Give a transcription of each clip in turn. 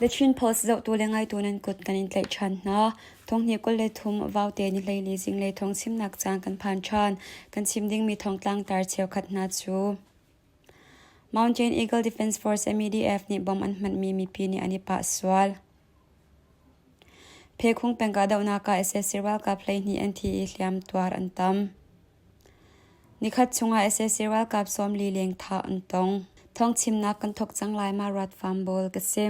The Chin Post zohtu le ngaitu nan kut kan in tlaih ṭhan hna. Thonghnih 23 Vaute ni hleili zinglei thawng chimnak caan kan phan ṭhan. Kan chim dingmi thawngtlang tar cheukhat hna cu Mountain Eagle Defense Force MEDF nih bom an hmanhmi mipi nih an i pah sual. Phekhung peng kahdohnak ah sac ralkap 12 an thi i hliamtuar an tam. Nikhat chungah sac ralkap 40 leng thah an tong. Thawngchimnak kan thawk cang lai ma ruat fam bawl ka si.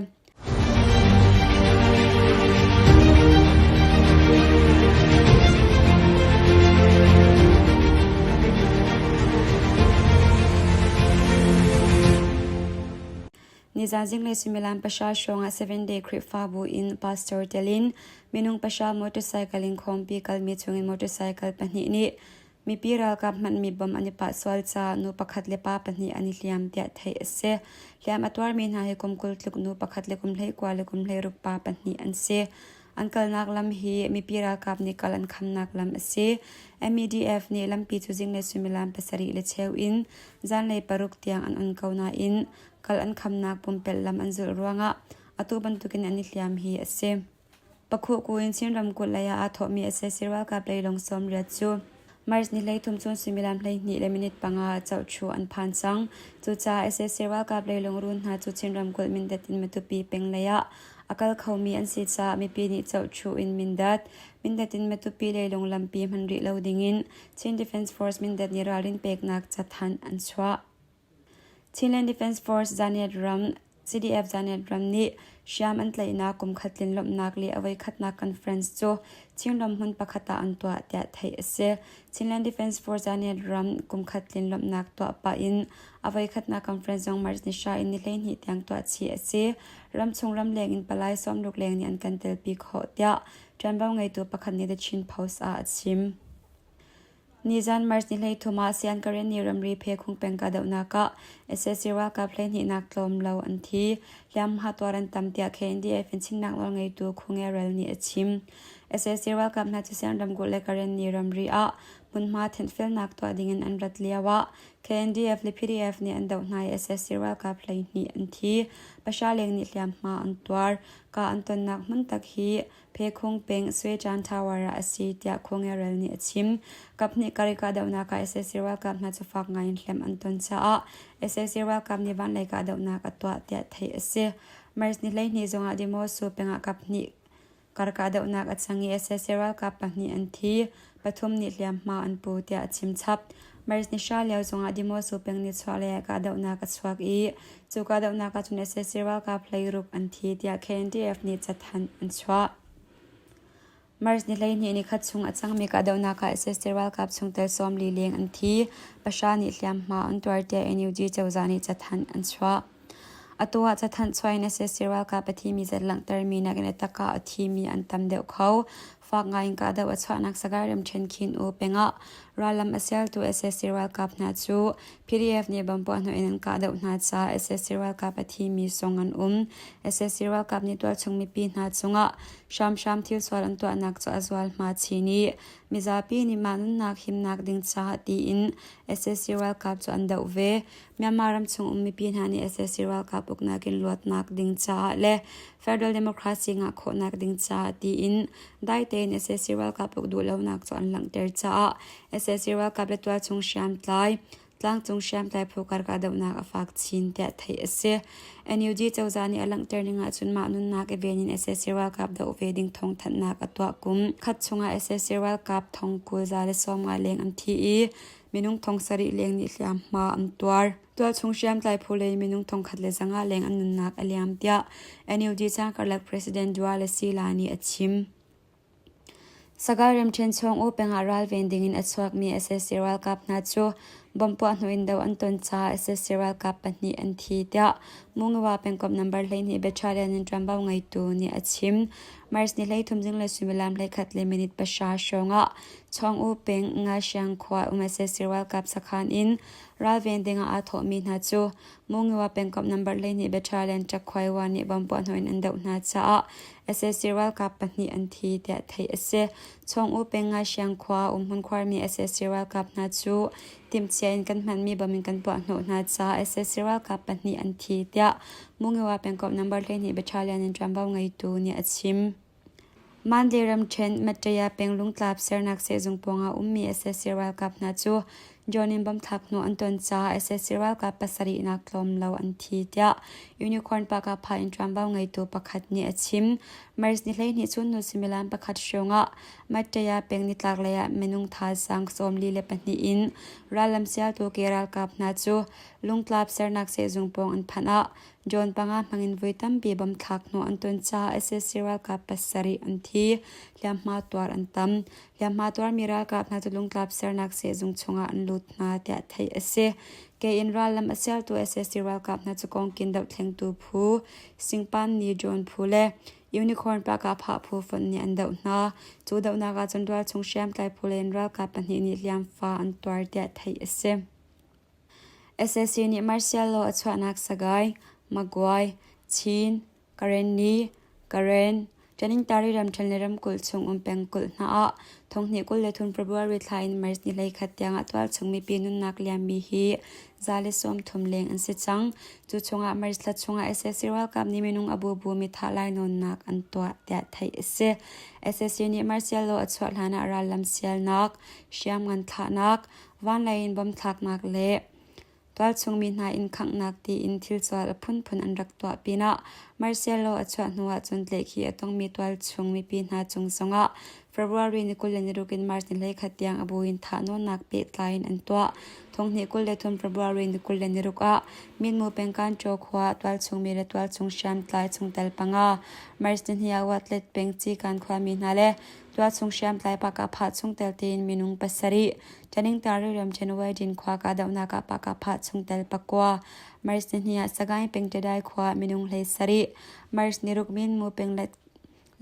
Nizan zinglei suimilam pahra hrawng ah Seventh Day Khrihfabu in pastor tel in minung pahra motorcycle in khawmpi kalmi chungin motorcycle pahnih nih mipi ralkap hmanmi bom an i pah sual caah nu pakhat le pa pahnih an i hliam tiah theih a si. Hliam a tuarmi hna hi kum 20 tluk nu pakhat le kum 19 le kum 16 pa pahnih an si. An kalnak lam hi mipi ralkap nih kal an khamnak lam a si. MEDF nih lampi cu zinglei suimilam pasarih le cheu in zanlei paruk tiang an on ko nain kal an khamnak pumpelh lam an zulh ruangah atu bantukin an i hliam hi a si. Pakhuhku in Chin ramkulh lei ah aa thawhmi sac ralkap leilung 80 cu March ni 13 cun suimilam 12 le minute panga ah Chohchu an phan cang. Cucaah sac ralkap leilung run hna cu Chin ramkulh Mindat in Matupi peng lei ah a kal khomi an si caah mipi nih Chohchu in Mindat, Mindat in Matupi leilung lampi hman rih lo dingin Chin Defense Force Mindat nih ralrin peknak cathanh an chuah. Chinland Defense Force Zaniat ram CDF Zaniat ram nih hriam an tlaihnak kum khat tlin lawmhnak le a voikhatnak conference cu Chinram hmun pakhat ah an tuah tiah theih a si. Chinland Defense Force Zaniat ram kum khat tlin lawmhnak tuah pah in a voikhatnak conference zong March ni hra in ni 12 tiang tuah chih a si. Ramchung ramleng in palai 60 leng nih an kan telpi khawh tiah ṭuanvo ngeitu pakhat nih The Chin Post ah a chim. Nizan March ni 13 ah Sian Karenni ramri Phekhung peng kahdohnak ah sac ralkap hleihnihnak tlawm lo an thi. Hliamhma tuar an tam tiah KNDF in chimnak nawlngeitu Khungerel nih a chim. Sac ralkap hna cu Sian ramkulh le Karenni ramri ah hmunhma thenhfelnak tuah dingin an rat lio ah KNDF le PDF nih an doh hna i sac ralkap 12 an thi. Pahra leng nih hliamhma an tuar. Kah an tonnak hmun tak hi Phekhung peng Swecan Tower ah a si tiah Khuangerel nih a chim. Kaphnih kar i kahdohnak ah sac ralkap hna cu fak ngai in hlem an ton caah sac ralkap nih vanlei kahdohnak a tuah tiah theih a si. March ni 12 zongah Demosu peng ah kaphnih kar kahdohnak a cang i sac ralkap pahnih an thi, pathum nih hliamhma an pu tiah a chim chap. March ni hra lio zongah Demosu peng nichuahlei ah kahdohnak a chuak i Cu kahdohnak ah cun sac ralkap hleiruk an thi tiah KNDF nih cathanh an chuah. March ni 12 nikhat chung a cangmi kahdohnak ah sac ralkap chungtel 40 leng an thi, pahra nih hliamhma an tuar tiah NUG cozah nih cathanh an chuah. Atu ah cathanh chuah in sac ralkap a thimi zat langhtermi nakin a tak ah a thimi an tam deuh kho. Fak ngaiin kahdoh a chuahnak Sagaing ramṭhen Khin U peng ah rallam a sialtu sac ralkap hna cu PDF nih bomb puahhnawh in an kahdoh hna caah sac ralkap a thimi zong an um. Sac ralkap nih tualchung mipi hna cungah hramhram thilsual an tuahnak cu a zualhma chin i mizapi nih mah nunnak himnak ding caah tiin sac ralkap cu an doh ve. Myanmar ramchung um mipi hna nih sac ralkap uknak in luatnak ding caah le Federal Democracy ngah khawhnak ding caah tiin dai tein sac ralkap uk duhlonak cu an langhter caah sac ralkap le tualchung hriamtlai tlangcung hriamtlai phu kar kahdohnak a fak chin tiah theih a si. NUG cozah nih a langhter ning ahcun mah nunnak i ven in sac ralkap doh ve ding thawngthanhnak a tuah kum khat chungah sac ralkap thong 20 za le 50 leng an thi i minung thong sarih leng nih hliamhma an tuar. Tualchung hriamtlai phu lei minung thongkhat le zanga leng an nunnak a liam tiah NUG cangkarlak President Duale Sila nih a chim. Sagaing ramṭhen chung U peng ah ralven dingin a chuakmi sac ralkap hna cu bomb puah hnu in do an ton caah sac ralkap pahnih an thi tiah Mungawa pengkomh number 12 battalion in ṭuanvo ngeitu nih a chim. March ni 13 zinglei suimilam 11 le minute pahra hrawng ah Chawng U peng Ngasiang khua um sac ralkap sakhan in ralven dingah aa thawhmi hna cu Mungiwa pengkomh number 12 battalion Ṭakkhuaiwa nih bomb puahhnawh in an doh hna caah sac ralkap pahnih an thi tiah theih a si. Chawng U peng Ngasiang khua um hmunkhuarmi sac ralkap hna cu timhcia in kan hmanmi bomb in kan puahhnawh hna caah sac ralkap pahnih an thi tiah. Mungewa pengkomh number 12 battalion in ṭuanvo ngeitu nih a chim. Mandalay ramṭhen Mattaya peng lungtlap sernak sehzung pawngah ummi sac ralkap hna cu drone in bomb-thlak hnawh an ton caah sac ralkap pasarihnak tlawm lo an thi tiah Unicorn Pakapha in ṭuanvo ngeitu pakhat nih a chim. March ni 12 chun hnu suimilam pakhat hrawngah Mattaya peng nitlaklei ah minung thazaang 42 in rallam sialtu ke ralkap hna cu lungtlap sernak sehzung pawng an phanh ah Drone panga hmangin voi tampi bomb thlak hnawh an ton caah sac ralkap pasarih an thi. Hliamhma tuar an tam. Hliamhma tuarmi ralkap hna cu lungtlap sernak sehzung chungah an lut hna tiah theih a si. Ke in rallam a sialtu sac ralkap hna cu kongkin dohthlengtu phu, Singpan ni drone phu le Unicorn pakah phu fonh nih an doh hna. Cu dohnak ah cun tualchung hriamtlai phu le in ralkap pahnih nih hliamfa an tuar tiah theih a si. Sac nih martial law a chuahnak Sagaing, Magway, Chin, Karenni, Karen, Tanintari ramṭhen le ramkulh chung um pengkulh hna ah thonghnih 23 February thla in March ni 11 tiang ah tualchung mipi nunnak liammi hi 130 leng an si cang. Cu chungah March thla chungah sac ralkap nih minung a bubu mithah lainawnnak an tuah tiah theih a si. Sac nih martial law a chuah hlan ah rallam sialnak, hriamngan thlahnak, Vanlei in bom thlaknak le tualchung mi hna inn khanghnak tiin thilsual a phunphun an rak tuah pinah martial law a chuah hnu ahcun tlaihkhih a tongmi tualchung mipi hna cung zongah February ni 26 in March ni 21 tiang a bu in thahnawnnak pehtlai in an tuah. Thonghnih 23 February ni 26 ah Minmu pengkan Chaw khua tualchung mi le tualchung hriamtlai chungtel panga March ni hnih ah Watlet peng Cikan khuami hna le Tualchung hriamtlai Pakapha chungtel tiin minung pasarih, Taningtari ramṭhen Waidin khua kahdohnak ah Pakapha chungtel pakua, March nihnih ah Sagaing peng Tadai khua minung 17, March niruk Minmu peng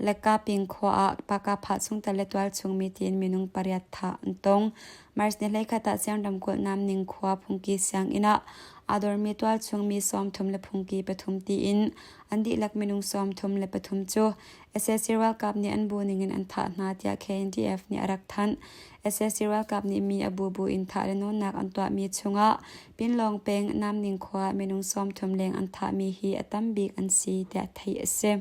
Lekaping khua ah Pakapha chungtel le tualchung mi tiin minung pariat thah an tong. March ni 11 ah Siang ramkulh Namning khua phungki sianginn ah aa dormi tualchung mi 30 le phungki pathum tiin an dihlak minung 33 cu Sac ralkap nih an bu ningin an thah hna tiah KNDF nih a rak thanh. Sac ralkap nih mi a bubu in thah le nawnnak an tuahmi chungah Pinlawng peng Namning khua minung 30 leng an thahmi hi a tam bik an si tiah theih a si.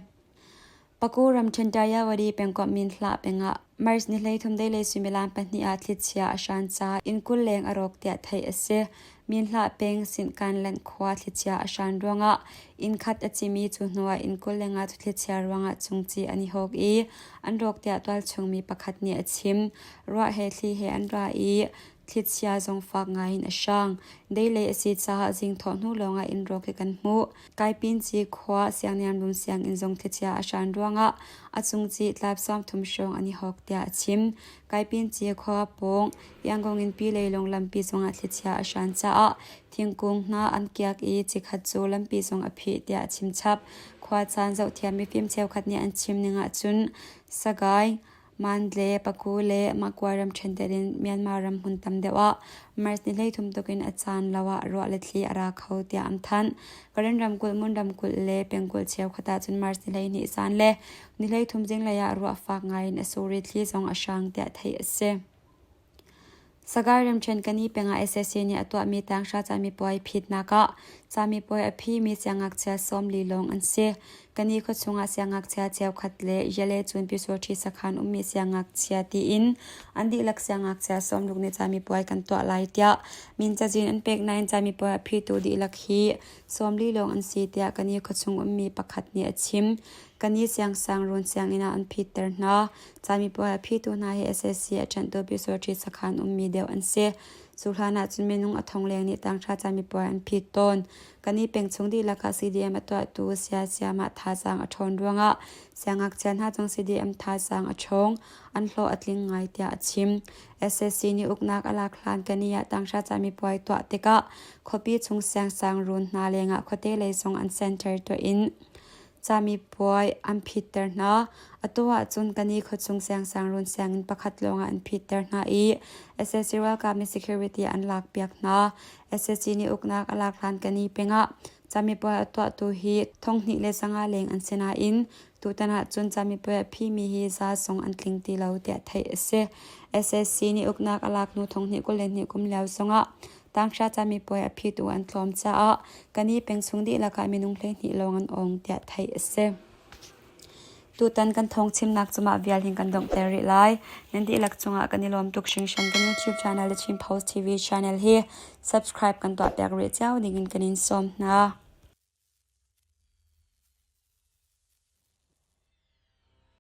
Paku ramṭhen Tayawadi pengkomh Minhlah pengah March ni 13 deilei suimilam pahnih ah thlichia a hran caah inn 20 leng a rawk tiah theih a si. Minhlah peng Sinhkanlanh khua thlichia a hran ruangah inn khat a cimi cu hnuah inn 20 le nga cu thlichia ruangah cungcih an i hawk i an rawk tiah tualchung mi pakhat nih a chim. Ruah he thli he an ra i thlichia zong fak ngai in a hrang. Deilei a si caah zingthawh hnu lawngah inn rawk hi kan hmuh. Kaipinci khua Siangniamrum sianginn zong thlichia a hran ruangah a cungcih tlap 30 hrawng an i hawk tiah a chim. Kaipinci khua pawng Yangon in pi leilawng lampi zongah thlichia a hran caah thingkung hna an kiak i chikkhat cu lampi zong a phih tiah a chimchap. Khuacaan zohthiam mifim cheukhat nih an chim ning ahcun Sagaing, Mandle, Paku le Makwa ramṭhen tel in Myanmar ram hmun tam deuh ah March ni 13 tuk in a caan lo ah ruah le thli a ra kho tiah an thanh. Karen ramkulh, Mon ramkulh le pengkulh cheukhat ahcun March ni 12 zan le ni 13 zinglei ah ruah fak ngai in a sur i thli zong a hrang tiah theih a si. Sagaing ramṭhen Kani peng ah sac nih a tuahmi tanghra camipuai phitnak ah camipuai a phimi siangngakchia 40 lawng an si. Kani khuachung ah siangngakchia cheukhat le Yale Cunpyusawṭhi sakhan ummi siangngakchia tiin an dihlak siangngakchia 60 nih camipuai kan tuah lai tiah min cazin an pek nain camipuai a phitu dihlak hi 40 lawng an si tiah Kani khuachung ummi pakhat nih a chim. Kani siangsangruun sianginn ah an phitter hna. Camipuai a phitu hna hi sac a ṭanhtu Pyusawṭhi sakhan ummi deuh an si. Cu hlan ahcun minung a thong leng nih tanghra camipuai an phit tawn. Kani peng chung dihlak ah CDM a tuahtu saya sayamah thazaang a ṭhawn ruangah siangngakchia hna zong CDM thazaang a ṭhawng, an hlawh a tling ngai tiah a chim. Sac nih uknak a lak hlan kani ah tanghra camipuai tuah tikah khuapi chung siangsangruun hna lengah khuate lei zong an center tuah in Camipuai an phitter hna. Atu ahcun kani khuachung siangsangruun sianginn pakhat lawngah an phitter hna i sac ralkap nih security an lakpiak hna. Sac nih uknak a lak hlan kani pengah camipuai a tuahtu hi 2500 leng an si nain tutan ahcun camipuai a phimi hi za zong an tling ti lo tiah theih a si. Sac nih uknak a lak hnu 2022 kum lio zongah. Tanghra camipuai a phitu an tlawm caah Kani peng chung dihlak ah minung 12 lawng an awng tiah theih a si. Tutan kan thawngchimnak cu mah vial hin kan donghter rih lai. Nan dihlak cungah kan i lawm tuk hringhran. Kan YouTube channel le Chin Post TV channel hi subscribe kan tuahpiak rih cio dingin kan in sawm hna.